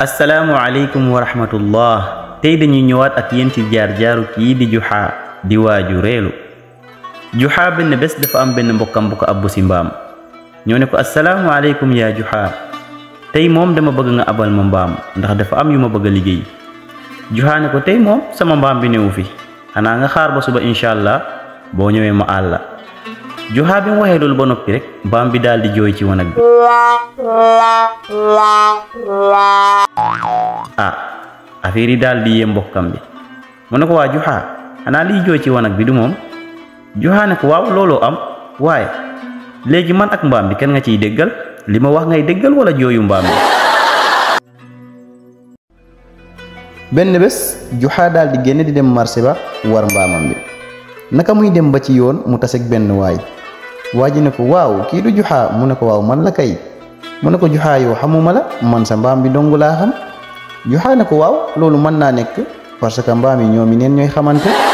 Assalamu alaikum wa rahmatullah. Tey dañuy ñëwaat ak yéen ci jaar-jaaru kii di Juha di waaju reelu. Juha benn bés dafa am benn mbokkam bu ko abbu si mbaam. ñoo ne ko assalaamu aleykum yaa Juha. tey moom dama bëgg nga abal ma mbaam ndax dafa am yu ma bëgg a liggéey. Juha ne ko tey moom sama mbaam bi newu fi xanaa nga xaar ba suba incha allah boo ñëwee ma àll. Juha bi mu waxee loolu ba noppi rek mbaam bi daal di jooy ci wanag bi. Affaire yi daal di yee mbokkam bi mu ne ko waa Juha xanaa liy jooy ci wanag bi du moom. Juha ne ko waaw looloo am waaye léegi man ak mbaam bi kenn nga ciy déggal li ma wax ngay déggal wala jooyu mbaam bi. benn bés Juha daal di génn di dem marché ba war mbaamam bi naka muy dem ba ci yoon mu taseeg benn waay ji ne ko waaw kii du Juha mu ne ko waaw man la kay mu ne ko Juha yow xamuma la man sa mbaam bi dongu laa xam. Juha ne ko waaw loolu mën naa nekk parce que mbaam yi ñoom yi neen ñooy xamante.